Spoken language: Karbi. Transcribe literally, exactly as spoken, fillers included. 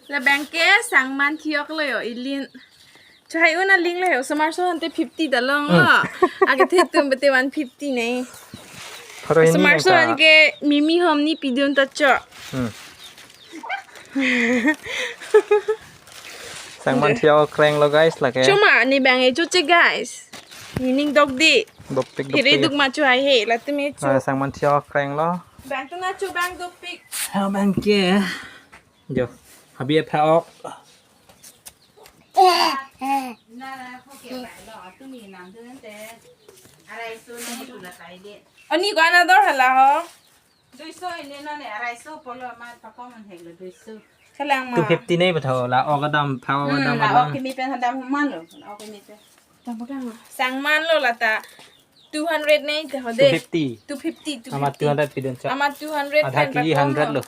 Labang ke sangman thiok lo yo, ilin. Chahai un aling le, osomar aso ante fifty ta longlo. Hmm. Akethe atum bete one fifty ne. Pharo hini Osomar aso nang ta. An ke mimi hom ni pidun ta cho. Hmm. Sangman thiok kreng lo guys, lake. Choma, ne bang e choche guys. Nening dokde. Dopik, dopik. Hiri duk ma cho hai he, latum e cho. Ah, sangman thiok kreng lo. Bang tu na cho bang dopik. Hau bang ke. Jo, abi apha ok. Ani ko anador hala ho. Duiso ini nane, araiso polo ma pakom an hek lo duiso. Kalang ma. Two fifty ne patho, la ok adam, pha ok Hmm, adam la ok alam. Kimi pen adam human lo, la ok kimi pen. Tama kang. Sangman lo lata. Two hundred ne te hode. Two fifty. Two fifty, two fifty. Ama two hundred pidun cho. Ama two hundred Adha pen kg pakom hundred lo.